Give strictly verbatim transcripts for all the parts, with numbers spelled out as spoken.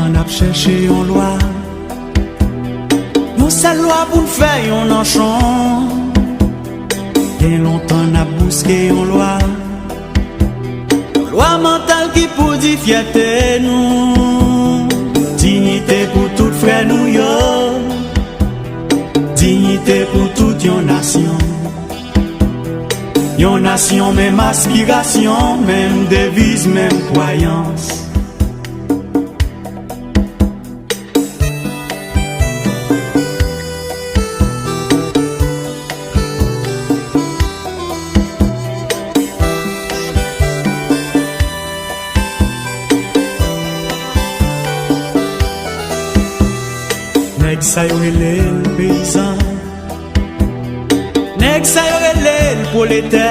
N ap chèche yon lwa, yon sèl lwa pou n fè yon nanchon. Gen lontan n ap bouske yon lwa, yon lwa mantal ki pou di fyète nou. Diyite pou tout frè nou yo, diyite pou tout yon nasyon. Yon nasyon, menm aspirasyon, menm deviz, menm kwayans. Nèg sa yo rele l peyizan. Nèg sa yo rele l pwoletè.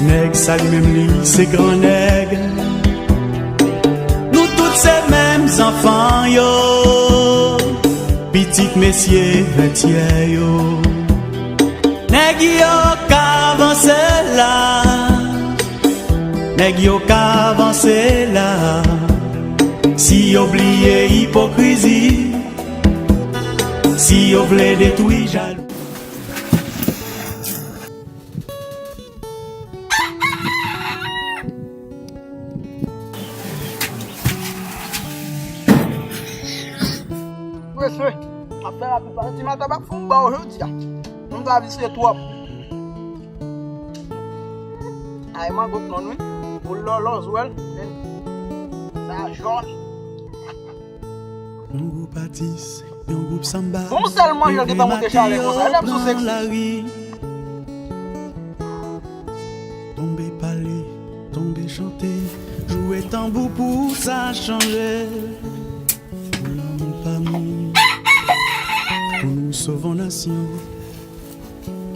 Nèg sa li menm li se gran nèg. Nou tout se menm zanfan yo. Pitit mesye vètyè yo. Nèg yo ka vanse la. Nèg yo ka vanse la. Si yo bliye ipokrizi, si yo vle detwi jalou. Mesye, ap fè rapid, paske ti matabak fon ba w jodi a. Nou ta visye twòp. Ay, mango non, wi. Pou lòlòz, wè l. Sa jòn. Yon gwoup atis, yon gwoup sanba. Yon sèl manje l gentan monte chalè konsa. Lè m sou seksi. Tonbe pale, tonbe chante, joure tanbou pou sa chanje. Pou lanmou pa mouri, pou nou sove yon nasyon.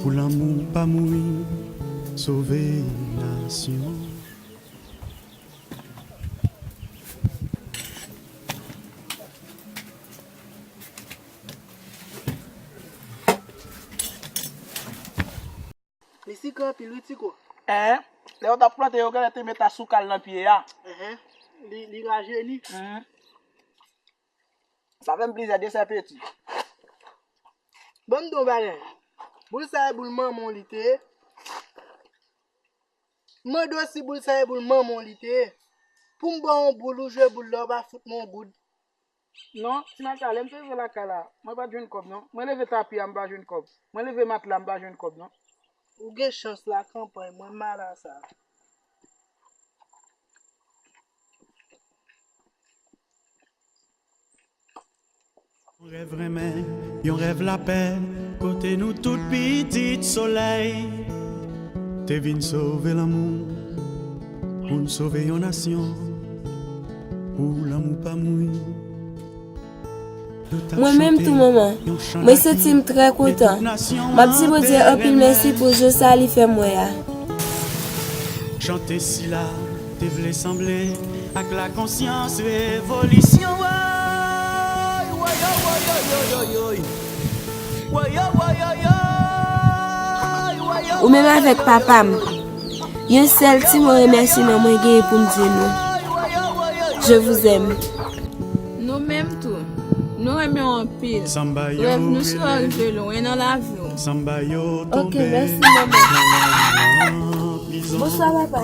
Pou lanmou pa mouri, sove nasyon. Li sik anpil wi Tiko. Enhen. Lè yo t ap plante yo genlè te met asou kal nan pye a. Enhen. Li, li rajeni. Mhm. Sa fè m plizyè desè peti. Ban m di w yon bagay. Boul sa e boul manman w li te ye. M mande w si boul sa e boul manman w li te ye. Pou m ba w yon boul, ou jwe boul la, ou pa fout mwen yon goud. Non, ti Malta, lè m te rive lakay la, mwen pa t jwenn kòb non. Mwen leve tapi a, m pa jwenn kòb. Mwen leve matla, m pa jwenn kòb non. Ou gen chans la kanpay, mwen mal a sa. Yon rèv renmen, yon rèv lapè, kote nou tout pitit solèy te vin sove lanmou, pou n sove yon nasyon, pou lanmou pa mouri. Mwen menm tou, manman, mwen santi m trè kontan. M ap di Bondye anpil mèsi pou jou sa li fè m wè a. Chante sila te vle sanble ak lakonsyans revolisyon. Woy, woy, woy, woy, woy, woy, woy. Woy, woy, woy, woy, woy, woy, woy, woy. Ou menm avèk papa m, yon sèl ti mo remèsiman mwen genyen pou m di nou. Je vous aime. Nou menm tou, nou renmen w anpil. Rèv nou sou w rive lwen nan lavi w. Ok, mèsi, manman. Bonswa, papa.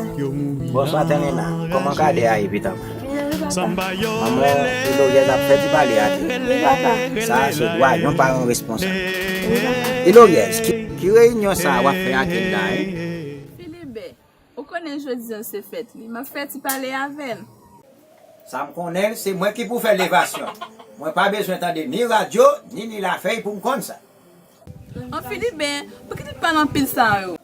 Bonswa, Tanina. Kòman kade a ye, pitit mwen? Byen wi, papa. Manman, Ilorièz ap fè ti pale a Kel. Wi, papa. Sa a se dwa yon paran responsab. Wi, papa. Ilorièz, ki, ki reyinyon sa a w ap fè a Kel la, en? Filibè, ou konnen jodi a se fèt li. M ap fè ti pale avè l. Sa m konnen l, se mwen ki pou fè levasyon. Mwen pa bezwen tande ni radyo, ni, ni lafèy pou m konn sa. An Filibè, poukisa w pale anpil sa yo?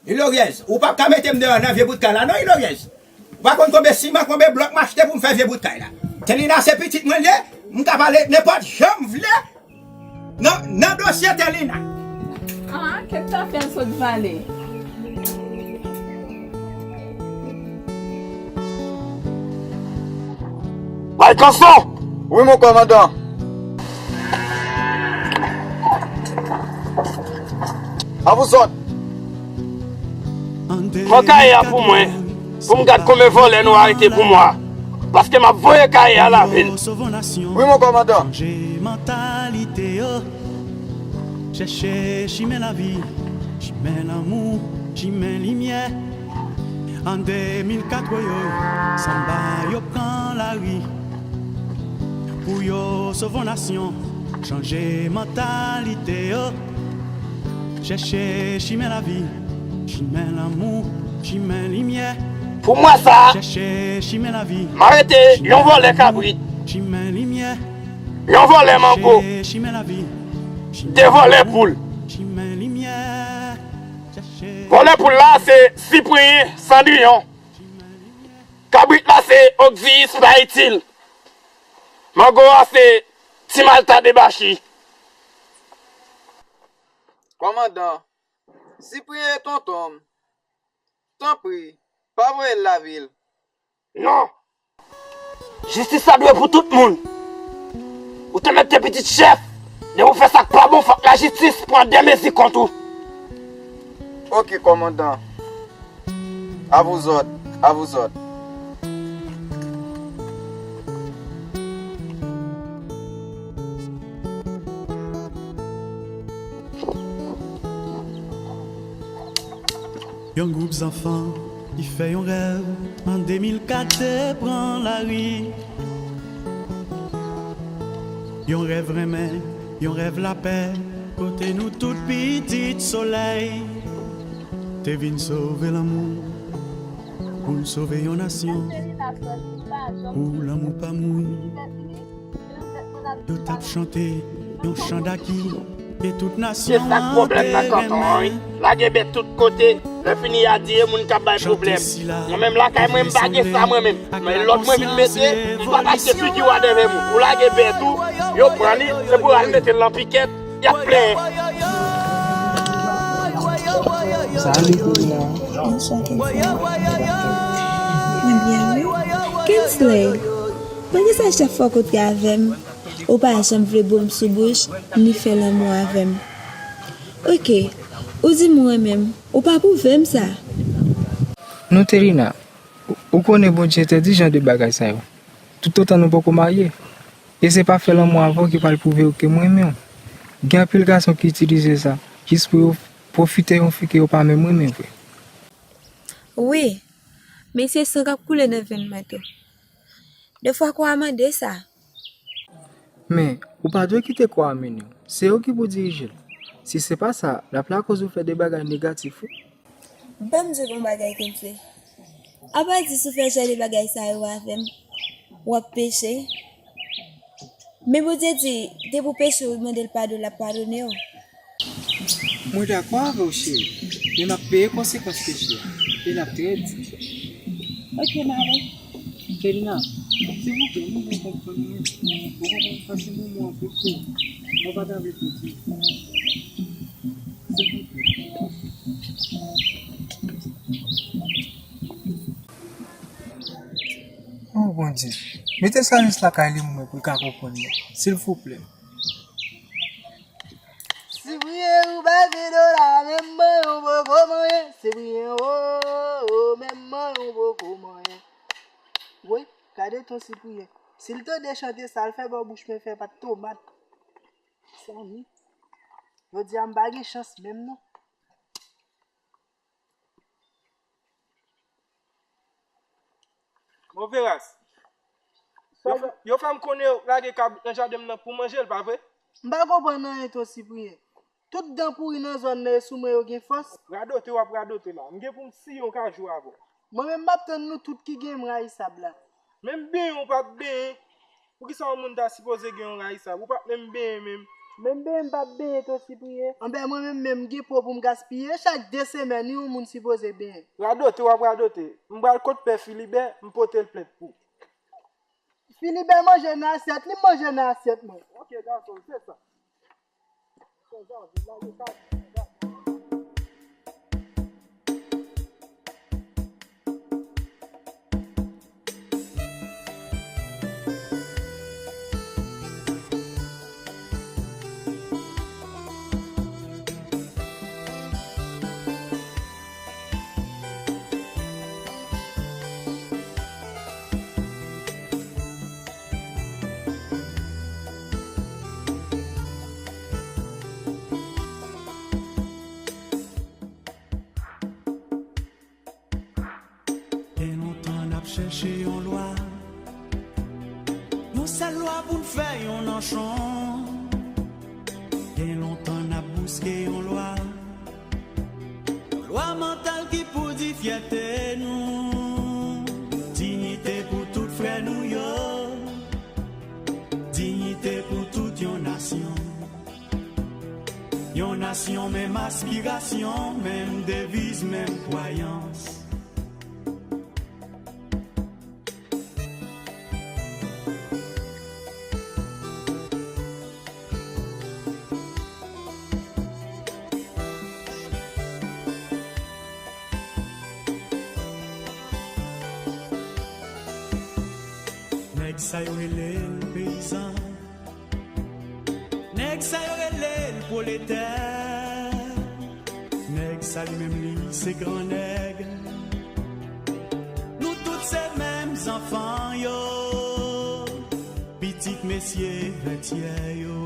Ilorièz, ou p ap ka mete m deyò nan vye bout kay la non, Ilorièz. Ou pa konn konbyen siman, konbyen blòk m achte pou m fè vye bout kay la. Tanina se pitit mwen l ye, m ka pale nenpòt jan m vle nan, nan dosye Tanina. Ah, kèt sa fè l sot vale. Bay kanson! Wi, mon kòmandan. A vous ordres. Pran kaye a pou mwen, pou m gad konbyen vòlè nou arete pou mwa. Paske m ap voye kaye a lave l. Wi, mon kòmandan. Chèche chimen lavi, chimen lanmou, chimen limyè. An de mil kat, woy, woy, sanba yo pran lari. Pou yo sove yon nasyon, chanje mantalite yo. Chèche chimen lavi, chimen lanmou, chimen limyè. Pou mwen sa, chèche chimen lavi, m arete yon vòlè kabrit, chimen limyè. Yon vòlè mango. De vòlè poul. Vòlè poul la se Sipriyen Sandriyon. Kabrit la se Ogziyis pa itil. Mango a se Ti Malta debachi. Kòmandan, Sipriyen e tonton m. Tanpri, pa voye l lavil. Non! Jistis la dwe pou tout moun. Ou te mèt te pitit chèf. Depi w fè sa k pa bon, fòk lajistis pran de mezi kont ou. Oke, kòmandan. A vous ordres, a vous ordres. Yon gwoup zanfan ki fè yon rèv an de mil kat te pran lari. Yon rèv renmen, yon rèv lapè, kote nou tout pitit solèy te vin sove lanmou, pou n sove yon nasyon, pou lanmou pa mouri. Yo t ap chante yon chan daki ke tout nasyon an te renmen. Lage bèt tout kote. Lè fini, y a di e moun k ap bay pwoblèm. Mwen menm lakay mwen, m pa gen sa mwen menm. Men lòd mwen vin mete, m p ap achte figi w a dèyè moun. Ou lage bèt ou, yo pran li, se pou yo al mete l nan pikèt, y ap plenyen. Salut Kevina. Bonswa Kevina. Mwen byen wi. Kingsley, mwen gen sa chèf fò kote avè m. Ou pa janm vle bo m sou bouch, ni fè lanmou avè m. Oke, ou di m ou renmen m, ou pa pwouve m sa. Non Telina, ou, ou konnen Bondye entèdi jan de bagay sa yo. Toutotan nou poko marye. E se pa fè lanmou avè w ki pral pwouve yo ke m renmen w. Gen anpil gason ki itilize sa, jis pou yo pwofite yon fi ke yo pa menm renmen vre. Wi, men se san k ap koule nan venn mwen tou. Defwa kò a mande sa. Men, ou pa dwe kite kò a mennen w. Se yo ki pou dirije l. Si se pa sa, l ap lakòz ou fè de bagay negatif, wi. Ban m di w yon bagay, Kingsley. Apa di si w fè jan de bagay sa yo avè m, w ap peche? Men Bondye di, depi w peche, w mande l padon, l ap padone w. Mwen dakò avè w, cheri, men m ap peye konsekans peche a, e l ap trè di. Oke, m ale. Felina, silvouplè, nou bon konprann mwen. Ou konprann, pase moman an pou tou. Mwen pa ta vle pèdi w. Silvouplè. Oh Bondye, mete sajès lakay li mwen pou l ka konprann mwen, silvouplè. Sipriyen ou pa gen dola, menm manyen ou poko manyen. Sipriyen, oh, oh, menm manyen ou poko manyen. Woy, gade ton Sipriyen. Si l tande chante sa, l fè bò bouch mwen fè pat tomat. Mezanmi, jodi a m pa gen chans menm non. Move ras. Yo fè, yo fè m konnen yo lage kabrit nan jaden m nan pou manje l, pa vre? M pa konprann anyen, ton Sipriyen. Tout dan pouri nan zòn nan e sou mwen yo gen fòs. Radote w ap radote la. M gen pou m siye yon kajou avè w. Mwen menm m ap tann nou tout ki gen m rayisab la. Menm benyen w p ap benyen. Poukisa yon moun ta sipoze gen yon rayisab? Ou p ap menm benyen menm. Menm benyen m p ap benyen, ton Sipriyen. Anben mwen menm menm m gen po pou m gaspiye. Chak de semèn wi yon moun sipoze benyen. Radote w ap radote. M pral kot pè Filibè, m pote l plent pou w. Filibè manje nan asyèt li, m manje nan asyèt mwen. Oke gason, se sa. Chèche yon lwa, yon sèl lwa pou n fè yon nanchon. Gen lontan n ap bouske yon lwa, yon lwa mantal ki pou di fyète nou. Diyite pou tout frè nou yo, diyite pou tout yon nasyon. Yon nasyon, menm aspirasyon, menm deviz, menm kwayans. Nèg sa yo rele l peyizan. Nèg sa yo rele l pwoletè. Nèg sa li menm li se gran nèg. Nou tout se menm zanfan yo. Pitit mesye ventyè yo.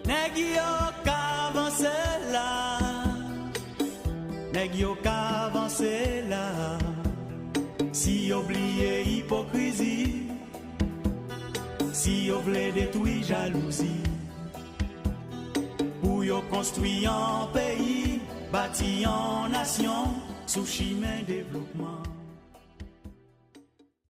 Nèg yo ka vanse la. Nèg yo ka vanse la. Si yo bliye ipokrizi, si yo vle detwi jalouzi, pou yo konstwi yon peyi, bati yon nasyon sou chimen devlopman.